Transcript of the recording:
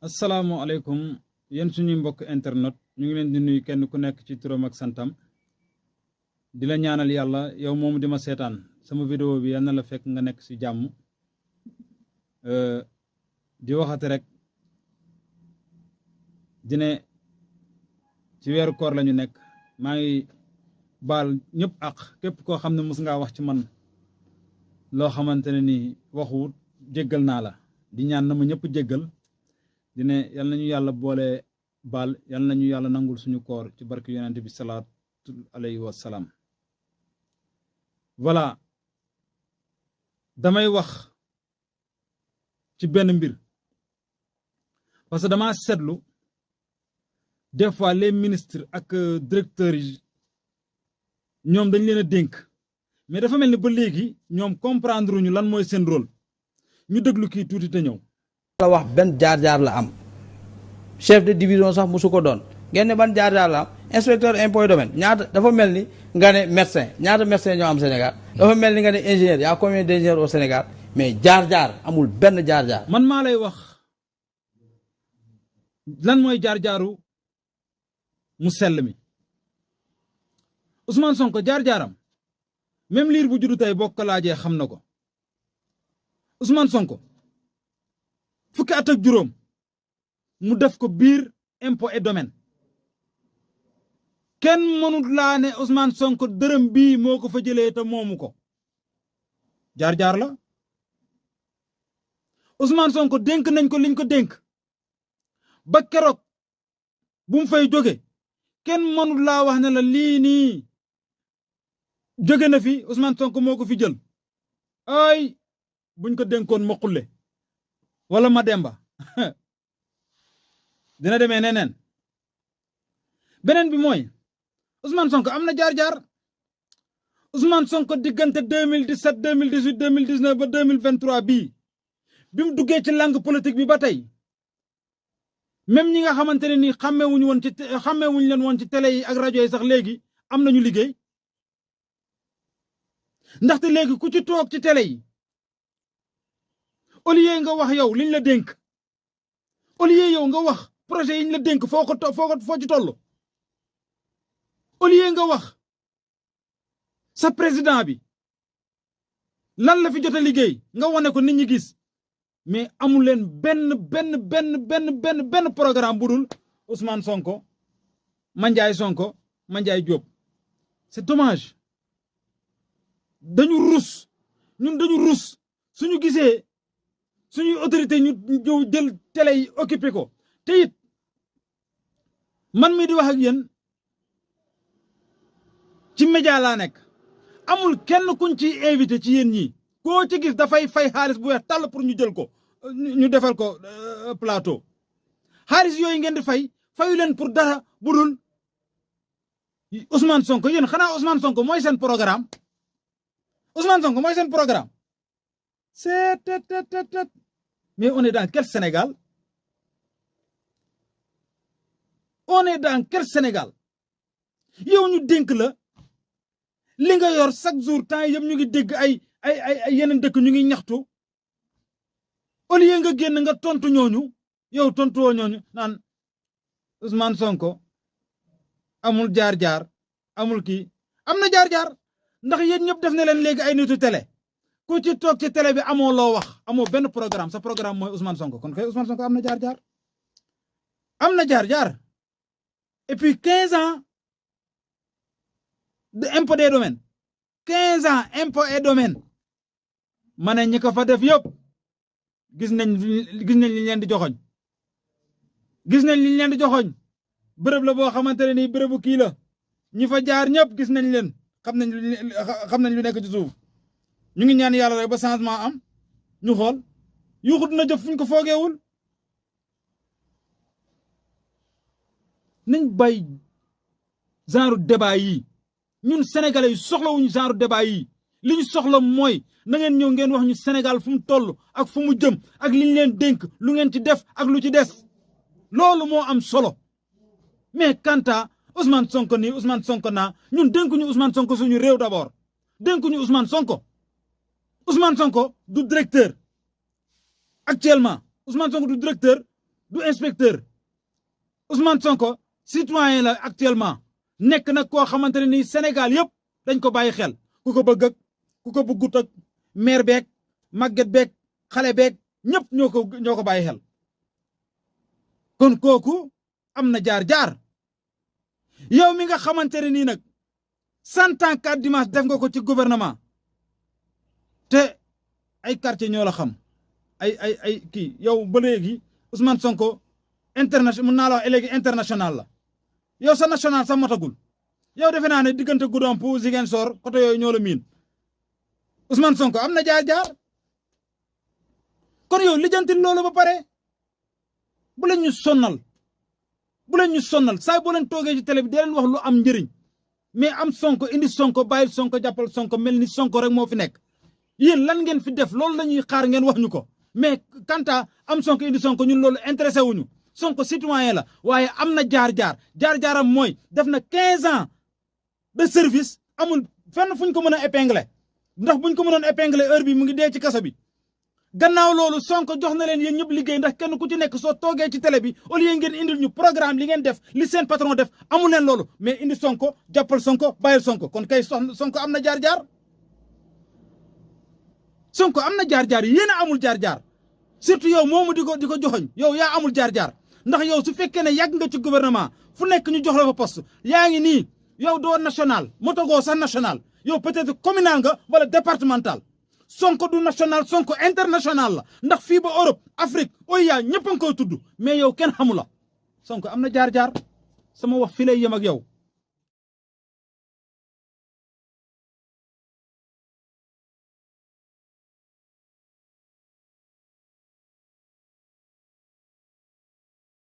asalaamaaleykum yéen suñuy mbokk internet ñu ngi leen di nuyu kenn ku nekk ci turam ak santam di la ñaanal yàlla yow moomu di ma seetaan sama vidéo bi yal na la fekk nga nekk ci jàmm di waxate rek dine ci weeru koor lañu nekk maa ngi baal ñëpp ak képp koo xam ne mos ngaa wax ci man loo xamante ne ni waxuwut jéggal naa la di ñaan na ma ñëpp jéggal dine yal nañu yàlla boole baal yal nañu yàlla nangul suñu koor ci barke yonent bi salaatu alayhi wa salaam voilà damay wax ci benn mbir parce que dama seetlu des fois les ministres ak directeurs yi ñoom dañ leen a dénk mais dafa mel ni ba léegi ñoom comprendre ñu lan mooy seen rôle ñu déglu kii tuuti te ñëw la wax benn jaar-jaar la am chef de division sax musu ko doon ngeen ne ban jaar-jaar la am inspecteur impôt domaine ñaata dafa mel ni nga ne médecin ñaata médecin ñoo am Sénégal dafa mel ni nga ne ingénieur y a combien d'ingénieurs au Sénégal mais jaar-jaar amul benn jaar-jaar. man maa lay wax lan mooy jaar-jaaru mu sell mi Ousmane Sonko jaar-jaaram même liir bu juddu tey bokk laajee xam na ko Ousmane Sonko fukki at ak juróom mu def ko biir impôt et domaine kenn mënut laa ne Ousmane Sonko dërëm bii moo ko fa jëlee te moomu ko jaar-jaar la Ousmane Sonko dénk nañ ko liñ ko dénk ba keroog bu mu fay jóge kenn mënut laa wax ne la lii nii jóge na fi Ousmane Sonko moo ko fi jël ay buñ ko dénkoon ma xulle wala ma demba dina demee neneen beneen bi mooy Ousmane Sonko am na jaar-jaar Ousmane Sonko diggante 2017 2018 2019 ba 2023 bii bi mu duggee ci langue politique bi ba tey même ñi nga xamante ne nii xàmmewuñu leen woon ci télé yi ak rajo yi sax léegi am nañu liggéey ndaxte léegi ku ci toog ci télé yi au lieu nga wax yow liñ la dénk au lieu yow nga wax projet yiñ la dénk foo ci toll au lieu nga wax sa président bi lan la fi jot a liggéey nga wane ko nit ñi gis mais amul leen benn programme bu dul Ousmane Sonko Mandiaye Diop c'est dommage dañu rus suñu gisee suñuy autorité ñu ñëw jël télé yi occupé ko te it man mi di wax ak yéen ci média laa nekk amul kenn kuñ ci invité ci yéen ñi koo ci gis dafay fay xaalis bu weex tàll pour ñu jël ko ñu defal ko plateau xaalis yooyu ngeen di fayu leen pour dara bu dul Ousmane Sonko yéen xanaa Ousmane Sonko mooy seen programme Ousmane Sonko mooy seen programme c'est mais on est dans quel Sénégal yow ñu dénk la li nga yor chaque jour temps yëpp ñu ngi dégg ay yeneen dëkk ñu ngi ñaxtu au lieu nga génn nga tontu ñooñu yow tontu woo ñooñu naan Ousmane Sonko amul jaar-jaar amul kii am na jaar-jaar ndax yéen ñëpp def na leen léegi ay nitu télé ku ci toog ci télé bi amoo loo wax amoo benn programme sa programme mooy Ousmane Sonko kon kay Ousmane Sonko am na jaar-jaar et puis 15 ans de impôt des domaines 15 ans impôt et domaine ma ne ñi ko fa def yëpp gis nañ li leen di joxoñ bërëb la boo xamante ne nii bërëbu kii la ñi fa jaar ñëpp gis nañ leen xam nañ lu nekk ci suuf ñu ngi ñaan yàlla rek ba changement am ñu xool yuuxu dina jëf fuñ ko foogeewul nañ bay genre débat yi ñun sénégalais yi soxlawuñu genre débat yi li ñu soxla mooy na ngeen ñëw ngeen wax ñu Sénégal fu mu toll ak fu mu jëm ak li ñu leen dénk lu ngeen ci def ak lu ci des loolu moo am solo mais kanta Ousmane Sonko nii Ousmane Sonko naa ñun dénkuñu Ousmane Sonko suñu réew d'abord dénkuñu Ousmane Sonko du directeur actuellement Ousmane Sonko du directeur du inspecteur Ousmane Sonko citoyen la actuellement nekk nag koo xamante ne nii Sénégal yëpp dañ ko bàyyi xel ku ko bëgg ak ku ko bëggut ak maire beeg màgget beeg xale beeg ñëpp ñoo ko bàyyi xel kon kooku am na jaar-jaar yow mi nga xamante ne nii nag 100 ans 4 dimanche def nga ko ci gouvernement te ay quartier ñoo la xam ay kii yow ba léegi Ousmane Sonko international mun naa la wax léegi international la yow sa national sa motagul yow defe naa ne diggante Goudomp Ziguinchor côté yooyu ñoo la miin Ousmane Sonko am na jaar-jaar kon yow lijjanti loolu ba pare bu leen ñu sonnal saa boo leen toogee ci télé bi di leen wax lu am njëriñ mais am Sonko indi Sonko bàyyil Sonko jàppal Sonko mel ni Sonko rek moo fi nekk yéen lan ngeen fi def loolu la ñuy xaar ngeen wax ñu ko mais kanta am Sonko indi Sonko ñun loolu intéressé wuñu Sonko citoyen la waaye am na jaar-jaaram mooy def na 15 ans de service amul fenn fuñ ko mën a épingler ndax buñ ko mënoon épingler heure bi mu ngi dee ci kaso bi gannaaw loolu Sonko jox na leen yéen ñëpp liggéey ndax kenn ku ci nekk soo toogee ci télé bi au lieu ngeen indil ñu programme li ngeen def li seen patron def amul leen loolu mais indi Sonko jàppal Sonko bàyyil Sonko kon kay Sonko am na jaar-jaar Sonko am na jaar-jaar yéen a amul jaar-jaar surtout yow moomu di ko joxoñ yow yaa amul jaar-jaar ndax yow su fekkee ne yàgg nga ci gouvernement fu nekk ñu jox la fa poste yaa ngi nii yow doo national motogoo sax national yow peut-être communal nga wala départemental Sonko du national Sonko international la ndax fii ba Europe Afrique oya ñëpp a ngi koy tudd mais yow kenn xamu la Sonko am na jaar-jaar sama wax fii lay yem ak yow